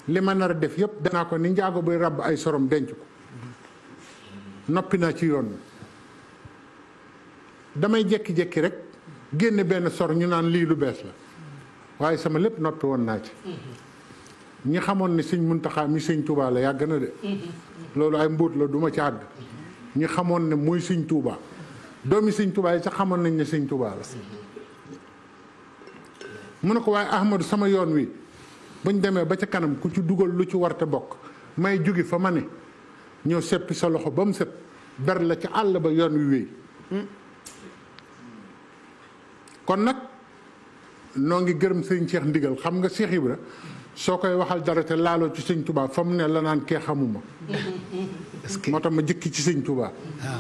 li ma nar a def yëpp danaa ko ni njaago buy ràbb ay sorom denc ko noppi naa ci yoon damay jekki-jekki rek génne benn sor ñu naan lii lu bees la waaye sama lépp noppi woon naa ci ñi xamoon ne sëñ Muntaxa mi sëñ Touba la yàgg na de loolu ay mbóot la duma ci àgg ñi xamoon ne muy sëñ Touba doomi sëñ Touba yi sax xamoon nañ ne sëñ Touba la mu ne ko waaye Ahmadou sama yoon wi buñ demee ba ca kanam ku ci dugal lu ci warte bokk may jóge fa ma ne ñëw seppi sa loxo ba mu set ber la ca àll ba yoon wi wéy kon nag noo ngi gërëm sëñ Cheikh Ndigal xam nga Cheikh Ibra soo koy waxal dara te laaloo ci sëñ Touba fa mu ne la naan kee xamuma moo tax ma jëkki ci sëñ Touba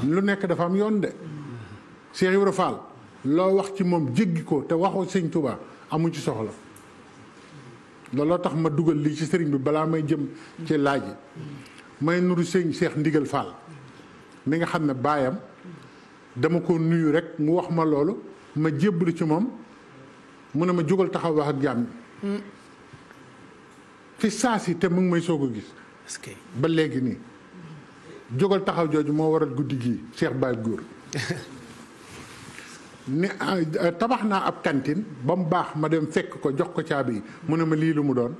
lu nekk dafa am yoon de Cheikh Ibra Fall loo wax ci moom jéggi ko te waxoo sëñ Touba amu ci soxla looloo tax ma dugal lii ci sëriñ bi balaa may jëm ci laaj yi may nuru sëñ Cheikh Ndigal Fall mi nga xam ne baayam dama ko nuyu rek mu wax ma loolu ma jébbalu ci moom mu ne ma jógal taxaw wax ak jàmm fi saa si te mu ngi may soog a gis ba léegi nii jógal taxaw jooju moo waral guddi gii Cheikh Baye Góor ne tabax naa ab cantine ba mu baax ma dem fekk ko jox ko caabi yi mu ne ma lii lu mu doon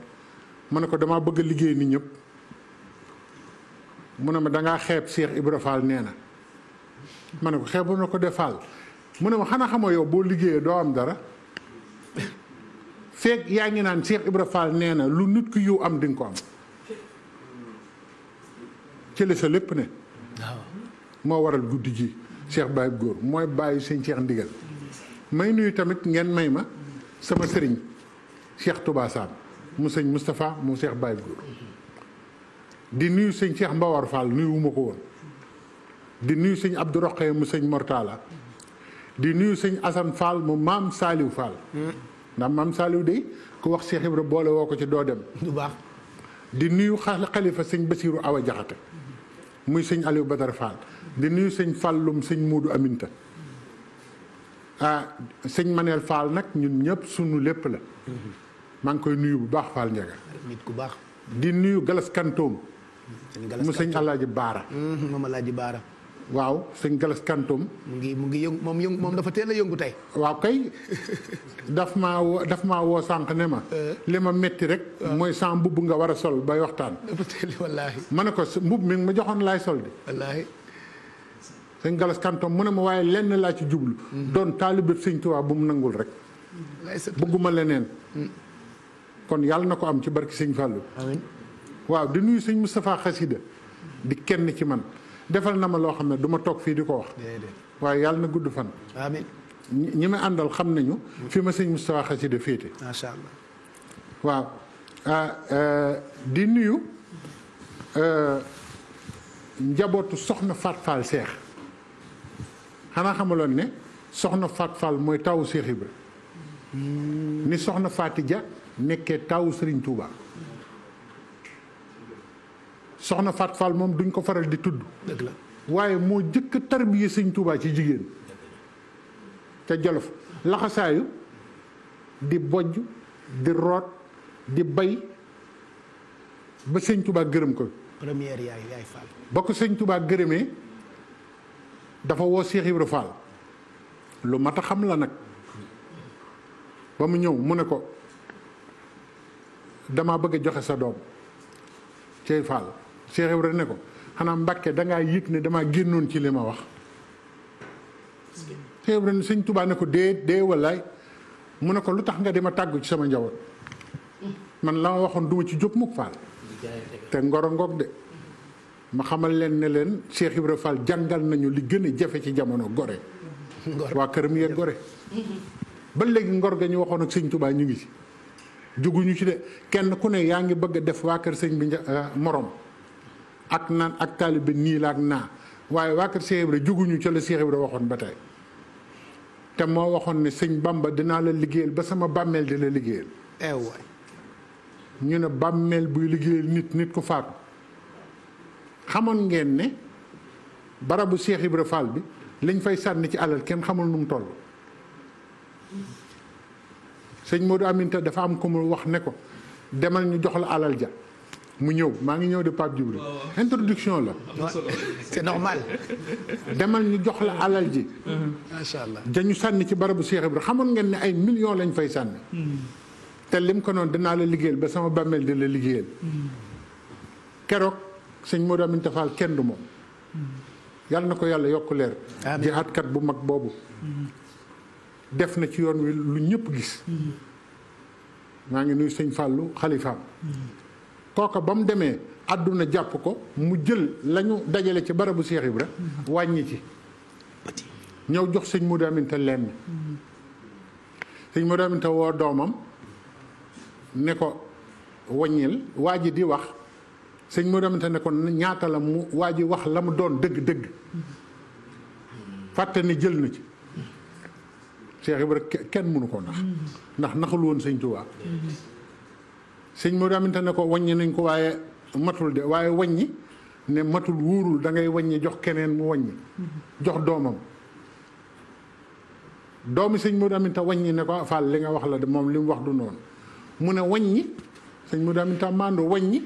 ma ne ko damaa bëgg a liggéey ni ñëpp mu ne ma dangaa xeeb Cheikh Ibra Fall nee na ma ne ko xeebu na ko de Fall mu ne ma xanaa xamoo yow boo liggéeyee doo am dara feeg yaa ngi naan Cheikh Ibra Fall nee na lu nit ku yiw am di nga ko am ci la sa lépp ne moo waral guddi ji Cheikh Baye Góor mooy bàyyi sëñ Cheikh Ndigal may nuyu tamit ngeen may ma sama sëriñ Cheikh Touba Sam mu sëñ Moustapha mu Cheikh Baye Góor di nuyu sëñ Cheikh Mbawar Fall nuyu wuma ko woon di nuyu sëñ Abdou Rokhaya mu sëñ Mortala di nuyu sëñ Assane Fall mu maam Saliou Fall ndax maam Saliou de ku wax Cheikh Ibra boole woo ko ci doo dem du baax di nuyu xalifa sëñ Bassirou Awa Jaxate muy sëñ Aliou Badara Fall di nuyu sëñ Fallum sëñ Muudu Aminta sëñ Manel Fall nag ñun ñëpp sunu lépp la maa ngi koy nuyu bu baax Fall Ndiaga nit ku baax di nuyu Galas Kantoom mu sëñ Alaaji Baara moom Alaaji Baara waaw sëñ Galas Kantoom mu ngi yëngu moom dafa teel a yëngu tey waaw kay daf maa woo sànq ne ma li ma metti rek mooy sa mbubb nga war a sol bay waxtaan dafa teel wallaahi ma ne ko mbubb mi ma joxoon laay sol di wallaahi sëñ Galas Kantoom mu ne ma waaye lenn laa ci jublu doon taalibe sëñ Tuubaa bu mu nangul rek bëgguma leneen kon yàlla na ko am ci barki sëñ Fallou amiin waaw di nuyu sëñ Moustapha Xasida di kenn ci man defal na ma loo xam ne du ma toog fii di ko wax waaye yàlla na gudd fan amiin ñi ma àndal xam nañu fi ma sëñ Moustapha Xasida féete macha allah waaw di nuyu njabootu soxna Fat Fall Seex xanaa xamaloon ne soxna Fat Fall mooy tawu Seex Ibra ni soxna Faati Ja nekkee tawu Sëriñ Tuuba soxna Fat Fall moom duñ ko faral di tudd dëgg la waaye moo jëkk a tarbiye Sëriñ Tuuba ci jigéen ca Jolof laxasaayu di bojj di root di bay ba Sëriñ Tuuba gërëm ko première yaay Fall ba ko Sëriñ Tuuba gërëmee dafa woo Cheikh Ibra Fall lu mat a xam la nag ba mu ñëw mu ne ko dama bëgg a joxe sa doom Cheikh Fall Cheikh Ibra ne ko xanaa Mbàkke dangaa yëg ne damaa génnoon ci li ma wax Cheikh Ibra ne Sëriñ Tuuba ne ko dee wallaay mu ne ko lu tax nga di ma tàggu ci sama njaboot man la ma waxoon duma ci jóg mukk Fall te ngoro ngoog de ma xamal leen ne leen Cheikh Ibra Fall jàngal nañu li gën a jafe ci jamono gore waa këram yee gore ba léegi ngor ga ñu waxoon ak Sëriñ Tuuba ñu ngi ci jóguñu ci de kenn ku ne yaa ngi bëgg a def waa kër sëñ bi morom ak naan ak taalibe nii la ak naa waaye waa kër Cheikh Ibra jóguñu ca la Cheikh Ibra waxoon ba tey te moo waxoon ne sëñ Bamba dinaa la liggéeyal ba sama bàmmeel di la liggéeyal waay ñu ne bàmmeel buy liggéeyal nit ku faatu xamoon ngeen ne barabu Cheikh Ibra Fall bi liñ fay sànni ci alal kenn xamul nu mu toll sëñ Modou Aminta dafa am ko mu wax ne ko demal ñu jox la alal ja mu ñëw maa ngi ñëw de Pape Djibril introduction la c'est normal. demal ñu jox la alal ji macha allah. dañu sànni ci barabu Cheikh Ibra xamoon ngeen ne ay millions lañ fay sànni te lim ko noonu dinaa la liggéeyal ba sama bàmmeel di la liggéeyal keroog sëñ Modou Aminta Fall kenn du moom yàlla na ko yàlla yokk leer amiin jihaatkat bu mag boobu def na ci yoon wi lu ñëpp gis maa ngi nuyu sëñ Fallou xalifaam kooka ba mu demee àdduna jàpp ko mu jël lañu dajale ci barabu Cheikh Ibra wàññi ci ñëw jox sëñ Modou Aminta lenn sëñ Modou Aminta woo doomam ne ko wàññil waa ji di wax sëñ Modou Aminta ne ko ñaata la mu waa ji wax la mu doon dëgg-dëgg fàtte ni jël na ci Cheikh Ibra kenn mënu ko ndax naxul woon sëñ Tuubaa sëñ Modou Aminta ne ko wàññi nañ ko waaye matul de waaye wàññi ne matul wóorul da ngay wàññi jox keneen mu wàññi jox doomam doomi sëñ Modou Aminta wàññi ne ko Fall li nga wax la de moom li mu wax du noonu mu ne wàññi sëñ Modou Aminta mando wàññi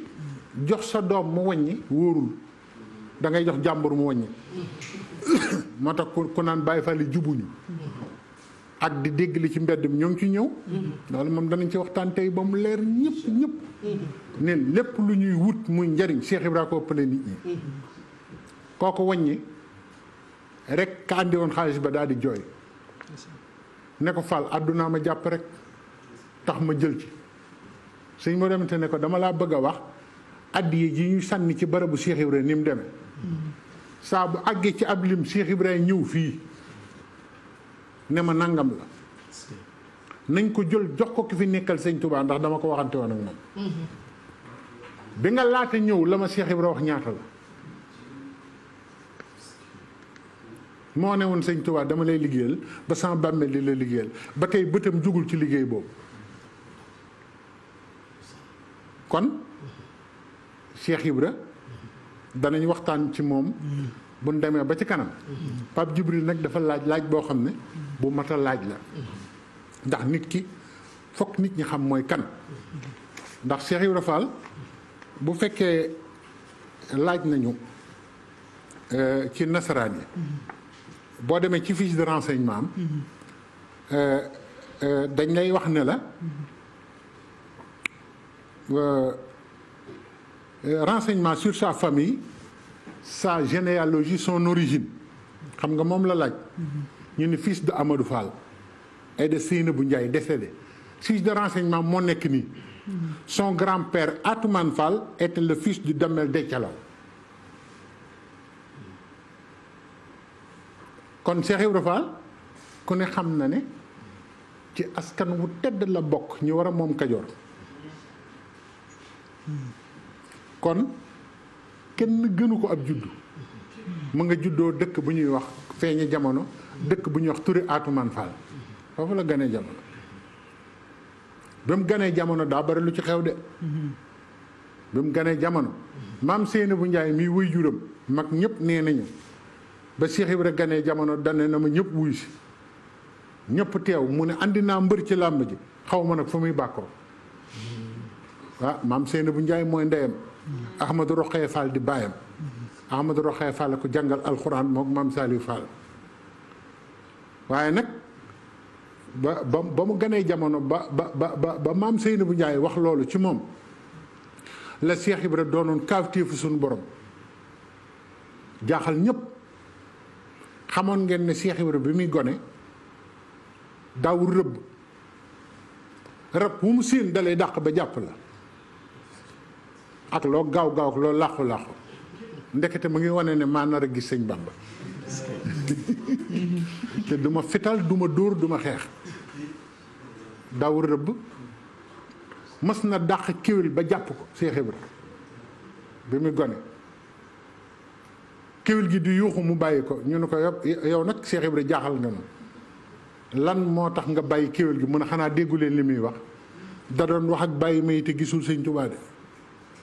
jox sa doom mu wàññi wóorul da ngay jox jàmbur mu wàññi moo tax ku naan Baay Faal yi jubuñu ak di dégg li ci mbedd mi ñoo ngi ci ñëw loolu moom danañ ci waxtaan tey ba mu leer ñëpp ne lépp lu ñuy wut muy njariñ Cheikh Ibra ko ëppale nit ñi kooku wàññi rek ka andi woon xaalis ba daal di jooy ne ko Fall àddunaa ma jàpp rek tax ma jël ci sëñ moo demante ne ko dama laa bëgg a wax addiye ji ñu sànni ci barabu Cheikh Ibra ni mu demee saa bu àggee ci ab lim Cheikh Ibra ñëw fii ne ma nangam la nañ ko jël jox ko ki fi nekkal sëñ Touba ndax dama ko waxante woon ak moom bi nga laata ñëw la ma Cheikh Ibra wax ñaata la moo ne woon sëñ Touba dama lay liggéeyal ba sama bàmmeel di la liggéeyal ba tey bëtam jugul ci liggéey boobu kon Cheikh Ibra danañ waxtaan ci moom buñ demee ba ci kanam Pape Djibril nag dafa laaj boo xam ne bu mat a laaj la ndax nit ki fokk nit ñi xam mooy kan ndax Cheikh Ibra Fall bu fekkee laaj nañu ci nasaraan yi boo demee ci fiche de renseignement am dañ lay wax ne la renseignement sur sa famille sa généalogie son origine xam nga moom la laaj ñu ne fils de Amadou Fall et de Seynabou Ndiaye décédé fiche de renseignement moo nekk nii son grand-père Atoumane Fall était le fils du Damel Déthialaw kon Cheikh Ibra Fall ku ne xam na ne ci askan wu tedd la bokk ñu war a moom Kajoor kon kenn gënu ko ab juddu mu nga juddoo dëkk bu ñuy wax feeñe jamono dëkk bu ñuy wax Touré Atoumane Fall foofu la ganee jamono ba mu ganee jamono daa bari lu ci xew de ba mu ganee jamono maam Seynabou Ndiaye mii wuy juram mag ñëpp nee nañu ba Cheikh Ibra ganee jamono dane na ma ñëpp wuy si ñëpp teew mu ne andi naa mbër ci làmb ji xaw ma nag fu muy bàkkoo waaw maam Seynabou Ndiaye mooy ndeyam Ahmadou Rokhaya Fall di baayam Ahmadou Rokhaya Fall ko jàngal alxuraan moom maam Saliou Fall waaye nag ba mu ganee jamono ba maam Seynabou Ndiaye wax loolu ci moom la Cheikh Ibra doonoon kaawteefu suñu borom jaaxal ñëpp xamoon ngeen ne Cheikh Ibra bi muy gone daawul rëbb rab wu mu séen dalay dàq ba jàpp la ak loo gaaw gaaw ak loo làqu làqu ndekete mu ngi wane ne maa nar a gis sëñ Bamba te duma fital duma dóor duma xeex daawul rëbb mas na dàq kéwél ba jàpp ko Cheikh Ibra bi muy gone kéwél gi di yuuxu mu bàyyi ko ñu ne ko yow nag Cheikh Ibra jaaxal nga ma lan moo tax nga bàyyi kéwél gi mun a xanaa déggu leen li muy wax da doon wax ak bàyyi may te gisul sëñ Tuubaa de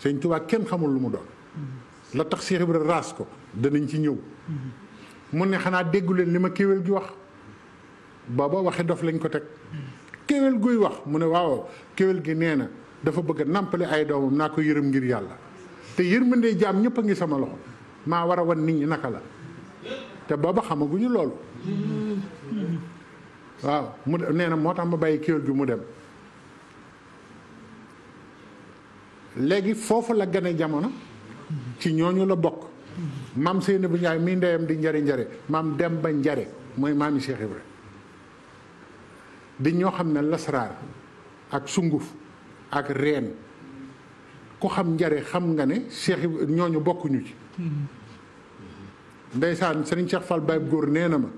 sëñ Tuubaa kenn xamul lu mu doon la tax Cheikh Ibra raas ko danañ ci ñëw mun ne xanaa déggu leen li ma kéwél gi wax booba waxe dof lañ ko teg kéwél guy wax mu ne waaw kéwél gi nee na dafa bëgg a nàmpale ay doomam naa ko yërëm ngir yàlla te yërmandee jaam ñëpp a ngi sama loxo maa war a wan nit ñi naka la te booba xamaguñu loolu waaw mu nee na moo tax ma bàyyi kéwél gi mu dem léegi foofu la gane jamono ci ñooñu la bokk maam Seynabou Ndiaye mii ndeyam di njare maam Demba Njare mooy maami Cheikh Ibra di ñoo xam ne lasraar ak sunguf ak reen ku xam njare xam nga ne Cheikh Ibra ñooñu bokkuñu ci ndeysaan Serigne Cheikh Fall Baye góor nee na ma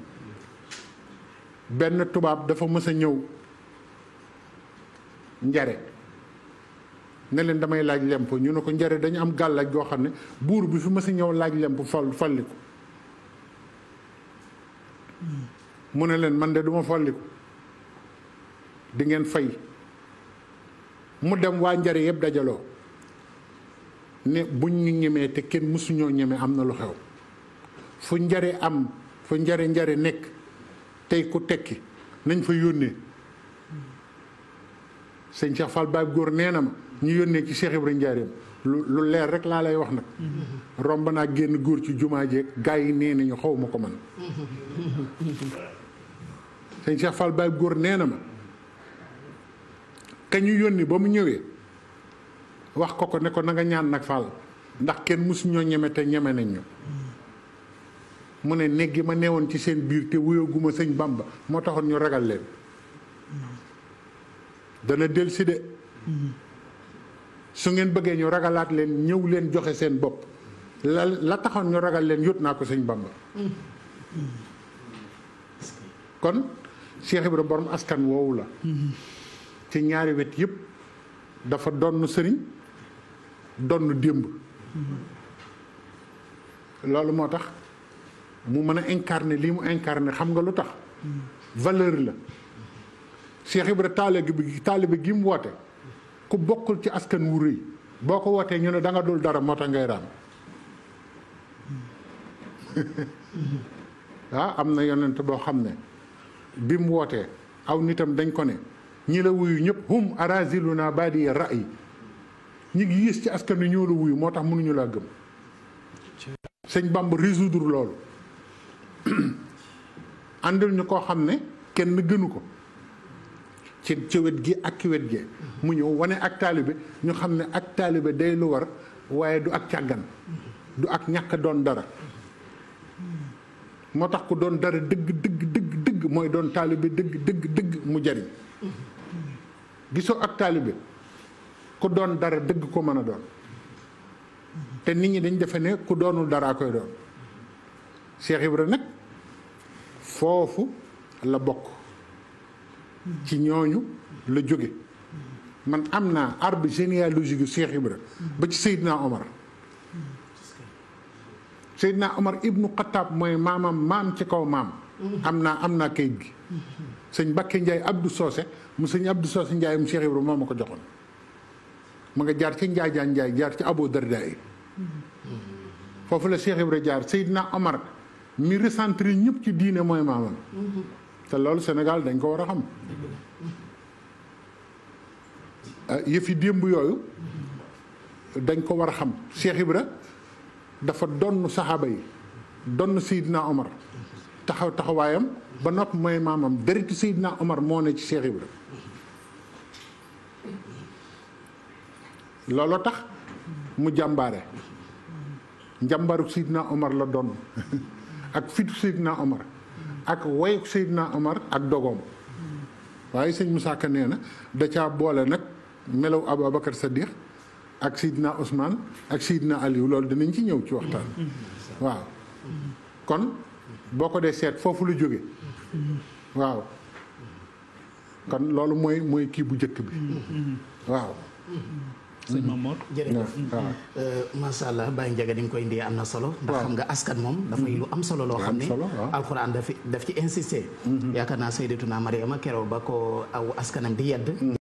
benn tubaab dafa mës a ñëw njare ne leen damay laaj lemp ñu ne ko njare dañu am gàllaaj goo xam ne buur bi fi mës a ñëw laaj lemp folliku mu ne leen man de duma folliku di ngeen fay mu dem waa njare yëpp dajaloo ne buñ ñu ñemee te kenn mësuñoo ñeme am na lu xew fu njare nekk tey ku tekki nañ fa yónnee sëñ Cheikh Fall Baye góor nee na ma ñu yónnee ci Cheikh Ibrahima Njaareem lu leer rek laa lay wax nag romb naa génn góor ci jumaa jeeg gaa yi nee nañu xaw ma ko man sëñ Cheikh Fall Baye góor nee na ma ka ñu yónni ba mu ñëwee wax ko ne ko na nga ñaan nag Fall ndax kenn mësu ñoo ñeme te ñeme nañ ñu mu ne néeg gi ma neewoon ci seen biir te wuyaguma sëñ Bamba moo taxoon ñu ragal leen dana dellusi de su ngeen bëggee ñu ragalaat leen ñëw leen joxe seen bopp la taxoon ñu ragal leen yót naa ko sëñ Bamba kon Cheikh Ibra borom askan woowu la ci ñaari wet yëpp dafa donn sëriñ donn démb loolu moo tax mu mën a incarner lii mu incarner xam nga lu tax valeur la Cheikh Ibra taalibe gi mu woote ku bokkul ci askan wu rëy boo ko wootee ñu ne da nga dul dara moo tax ngay raam waaw am na yonent boo xam ne bi mu wootee aw nitam dañ ko ne ñi la wuyu ñëpp hum araziluna badiya ra'yi ñi ngi yées ci askan wi ñoo la wuyu moo tax mënuñu laa gëm sëñ Bamba résoudre loolu àndal ñu koo xam ne kenn gënu ko ci wet gi ak ci wet gi mu ñëw wane ak taalibe ñu xam ne ak taalibe day lu war waaye du ak càggan du ak ñàkk doon dara moo tax ku doon dara dëgg mooy doon taalibe dëgg mu jariñ gisoo ak taalibe ku doon dara dëgg ko mën a doon te nit ñi dañ defe ne ku doonul daraa koy doon Cheikh Ibra nag foofu la bokk ci ñooñu la jóge man am naa arbre généalogique yu Cheikh Ibra ba ci Seydina Omar ibnu Xattaab mooy maam ci kaw maam am naa kayit gi sëñ Bakke Ndiaye Abdou Socé mu sëñ Abdou Socé Ndiaye mu Cheikh Ibra moo ma ko joxoon ma nga jaar ci Njaajaan Ndiaye jaar ci Abu Darda yi foofu la Cheikh Ibra jaar Seydina Omar mi recentré ñëpp ci diine mooy maamam te loolu Sénégal dañ ko war a xam yëfi démb yooyu dañ ko war a xam Cheikh Ibra dafa donn saxaaba yi donn Seydina Omar taxawaayam ba nopp mooy maamam deret Seydina Omar moo ne ci Cheikh Ibra looloo tax mu jàmbaare njàmbaru Seydina Omar la donn ak fitu Seydina Omar ak woyuk Seydina Omar ak dogoom waaye sëñ Moussa Ka nee na da caa boole nag melaw Aboubacar Sadiq ak Seydina Ousmane ak Seydina Aliou loolu dinañ ci ñëw ci waxtaan waaw kon boo ko dee seet foofu lu jóge waaw kon loolu mooy kii bu njëkk bi waaw sëñ Mamour jërëjëf macha allah Baye Ndiaga ni nga koy indi am na solo ndax xam nga askan moom dafay lu am solo loo xam ne alxuraan daf ci insisté yaakaar naa Sayyidatuna Mariama keroog ba ko aw askanam di yedd